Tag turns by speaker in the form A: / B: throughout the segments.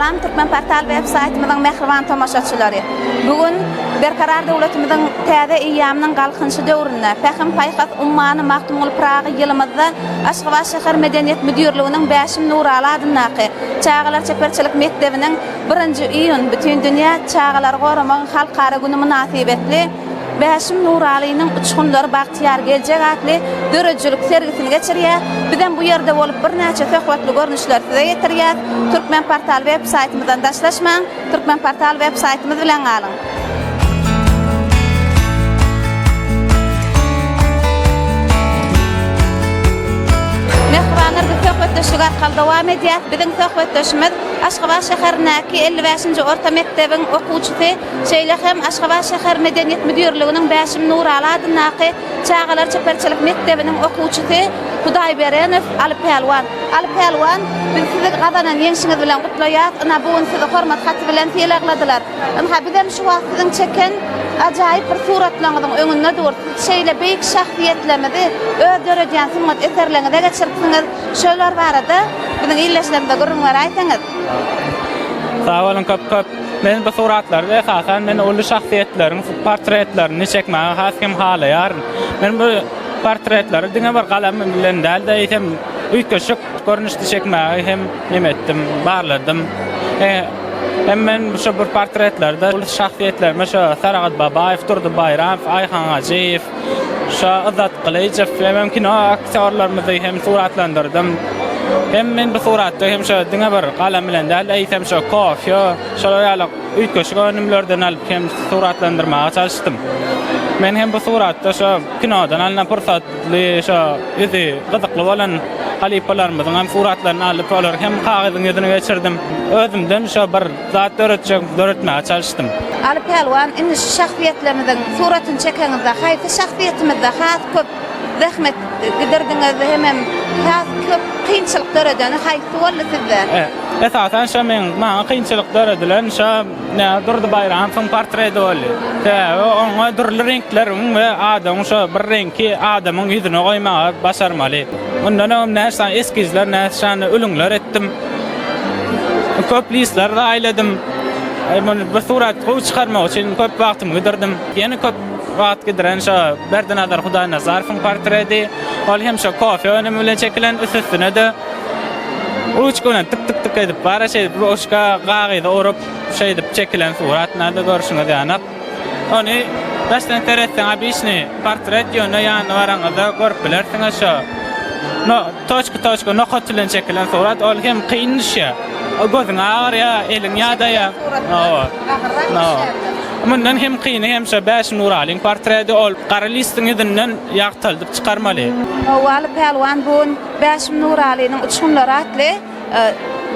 A: Salam Türkmenportal web saýtymyzyň mähriban tomaşaçylary! Bu gün Berkarar döwletimiziň täze eýýamynyň Galkynyşy döwründe, Pähim-paýhas ummany Magtymguly Pyragy ýylymyzda Aşgabat şäher medeniýet müdirliginiň Bäşim Nuraly adyndaky Çagalar çeperçilik mekdebiniň Birinji iýun Bütindünýä çagalary goramagyň halkara güni mynasybetli Bäşim Nuralynyň Uçgunlary bagtyýar geljek atly döredijilik sergisini geçirýär. Bizem bu ýerde bolup birnäçe söhbetli görnüşleri size ýetirýäs. Türkmenportal web saýtymyzdan daşlaşmaň, Türkmenportal web saýtymyz bilen galyň! Mähribanlar biz söhbetdeşlik arkaly dowam edýäs. Biziň söhbetdeşimiz Aşgabat şäherindäki 55-nji orta mekdebiň okuwçysy Şeýle hem Aşgabat şäher medeniýet müdirliginiň Bäşim Nuraly adyndaky çagalar çeperçilik mekdebiniň okuwçysy Hudaýberenow Aly Pälwan. Aly Pälwan, biz sizi gazanan ýeňşiňiz bilen gutlaýas. Ynha, bu gün sizi hormat haty bilen sylagladylar. Ynha, bizem şu wagt siziň çeken ajaýyp bir suratlaryňyzyň öňünde durus. Siz şeýle beýik şahsyýetlerimizi öz döredýän sungat eserleriňize geçiripsiňiz. Şolar barada biziň ildeşlerimize gürrüň beräýseňiz.
B: Sag boluň köp-köp. Men bu suratlarda esasan men uly şahsyýetleriň portretlerini çekmäge has hem halaýaryn. Men bu portretleri diňe bir galam bilen däl-de, eýsem üýtgeşik görnüşde çekmäge hem neme etdim, barladym. Hem men şu bir portretlerde uly şahsyýetlerime şu Saragt Babaýew, Durdy Baýramow, Aýhan Hajyýew, Şa Yzzat Gylyjow hemem kino aktýorlarymyzy hem suratlandyrdym. Hem men bu suratda hem şo diňe bir galam bilen däl, eýsem şo kofe, şolar ýaly üýtgeşik önümlerden alyp hem suratlandyrmaga çalyşdym. Men hem bu suratda şo kinodan alnan pursatly şo ýüzi gyzykly bolan halypalarymyzyň hem suratlaryny alyp, olary hem kagyzyň ýüzüne geçirdim. Özümden şo bir zat döretjek, döretmäge çalyşdym.
A: Aly Pälwan, indi şu şahsyýetlerimiziň suratyny çekeňizde haýsy şahsyýetimizde has köp zähmet gidirdiňiz hemem has köp kynçylyk döredeni haýsy boldy sizde?
B: Esasan şo meň maňa kynçylyk döredilen şo nä Durdy Baýramowyň portreti boldy. Sebäbi oňa dürli reňkleriň we adamyň şo bir reňki adamyň ýüzüne goýmaga başarmaly. Mundan öňem näçe sany eskizler, näçe sany ülňüler etdim. Köp listler zaýladym. Muny bu surat gowy çykarmak üçin köp wagtymy gidirdim. Ýene köp wagt gidiren şo Berdinazar Hudaýnazarowyň portreti. Ol hem şo kofe önümi bilen çekilen, üst-üstüne-de ruçka bilen tyk-tyk-tyk edip bara şeýdip ruçka kagyza urup şeýdip çekilen surat. Näde görşüňiz ýaly. Ony daşdan seretseň obiçny portret ýöne ýanyna baraňyzda görüp bilersiňiz şo no toçka toçka nokat bilen çekilen surat ol hem kyn düşýär. O gözüň agyrýar, eliň ýadaýar. Hawa. Mundan hem kyny hem şo Bäşim Nuralyň portreti ol gara listiň ýüzünden ýagtaldyp çykarmaly.
A: Howaly pälwan bu gün Bäşim Nuralynyň Uçgunlary atly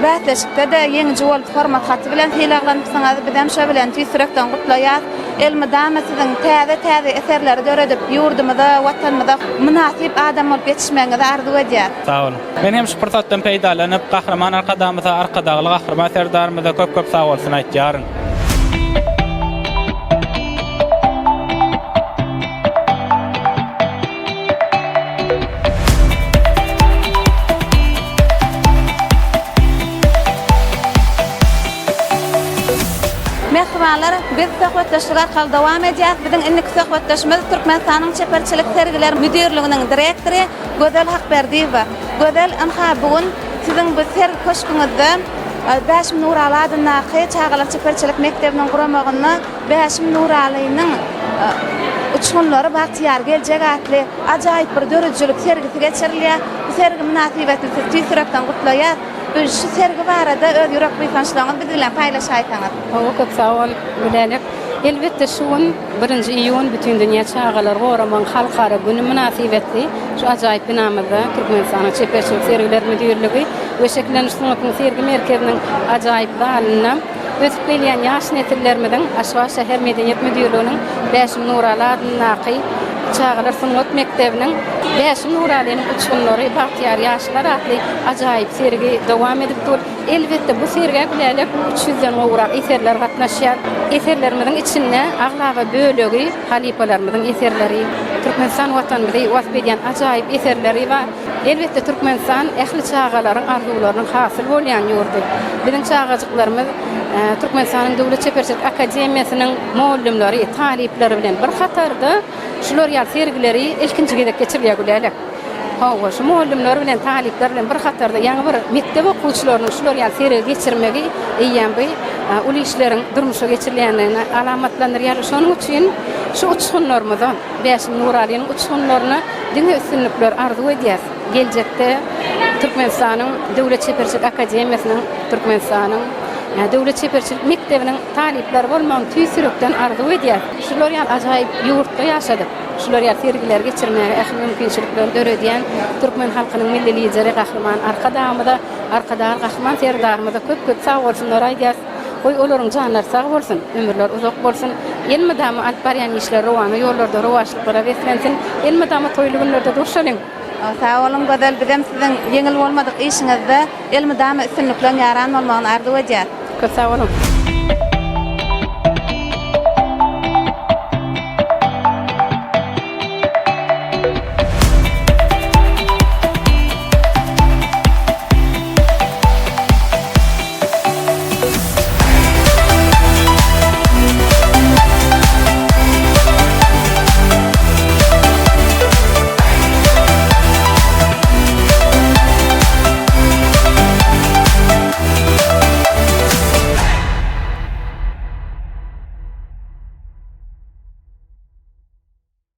A: Bäsleşikde-de ýeňiji bolup hormat haty bilen sylaglanypsyňyz. Bizem şo bilen tüýs ýürekden gutlaýas. Elmydama siziň täze-täze eserleri döredip, ýurdumyza, Watanymyza mynasyp adam bolup ýetişmegiňizi arzuw edýäs.
B: Sag boluň. Men hem şu pursatdan peýdalanyp, Gahryman Arkadagymyza, Arkadagly Gahryman Serdarymyza köp-köp sagbolsun aýtýaryn.
A: Mähribanlar, biz söhbetdeşlik arkaly dowam edýäris. Biziň indiki söhbetdeşimiz Türkmenistanyň Çeperçilik sergiler müdirliginiň direktory Gözel Hakberdiýewa. Gözel, ynha, bu gün siziň bu sergi köşgüňizde Bäşim Nuraly adyndaky çagalar çeperçilik mekdebiniň guramagynda Bäşim Nuralynyň Uçgunlary bagtyýar geljek atly ajaýyp bir döredijilik sergisi geçirilýär. Bu sergi mynasybetli sizi tüýs ýürekden gutlaýas. Bu şu sergi barada öz ýürek buýsançlaryňyzy biz bilen paýlaşaýsaňyz.
C: Hawa, köp sag bol, Gülälek. Elbetde, şu gün, birinji iýun, Bütindünýä çagalary goramagyň halkara güni mynasybetli şu ajaýyp binamyzda Türkmenistanyň Çeperçilik sergiler müdirligi we Şekillendiriş sungatynyň sergi merkeziniň ajaýyp zalynda Ösüp gelýän ýaş nesillerimiziň Aşgabat şäher medeniýet müdirliginiň Bäşim Nuraly adyndaky çagalar sungat mekdebiniň Bäşim Nuralynyň uçgunlary, bagtyýar ýaşlar atly ajaýyp sergi dowam edip dur. Elbetde, bu sergä Gülälek üç ýüzden gowrak eserler gatnaşýar. Eserlerimiziň içinde aglaba bölegi halypalarymyzyň eserleri, Türkmenistan Watanymyzy wasp edýän ajaýyp eserleri bar. Elbetde, Türkmenistan ähli çagalaryň arzuwlarynyň hasyl bolýan ýurdy. Biziň çagajyklarymyz Türkmenistanyň Döwlet çeperçilik akademiýasynyň mugallymlary, talyplary bilen bir hatarda şular ýaly sergileri ilkinji gezek geçirýär Gülälek. Hawa, şu mugallymlar bilen, talyplar bilen bir hatarda ýaňy bir mekdep okuwçylarynyň şular ýaly sergi geçirmegi eýýäm bu uly işleriň durmuşa geçirilýändigini alamatlandyrýar. Şonuň üçin şu uçgunlarymyza, Bäşim Nuralynyň uçgunlaryna diňe üstünlikler arzuw edýäs. Geljekde Türkmenistanyň Döwlet çeperçilik akademiýasynyň, Türkmenistanyň Döwlet çeperçilik mekdebiniň talyplary bolmagyny tüýs ýürekden arzuw edýäs. Şular ýaly ajaýyp ýurtda ýaşadyk. Şular ýaly sergileri geçirmäge ähli mümkinçilikleri döredýän türkmen halkynyň Milli Lideri Gahryman Arkadagymyza, Arkadagly Gahryman Serdarymyza köp-köp sagbolsunlar aýdýarys. Goý, olaryň janlary sag bolsun, ömürleri uzak bolsun, elmydama alyp barýan işleri rowana ýollarda rowaçlyklara beslensin, elmydama toýly günlerde duşalyň!
A: Sag boluň Gözel, bizem siziň ýeňil bolmadyk işiňizde elmydama üstünlikleň ýaran bolmagyny arzuw edýäs.
C: Köp sag boluň!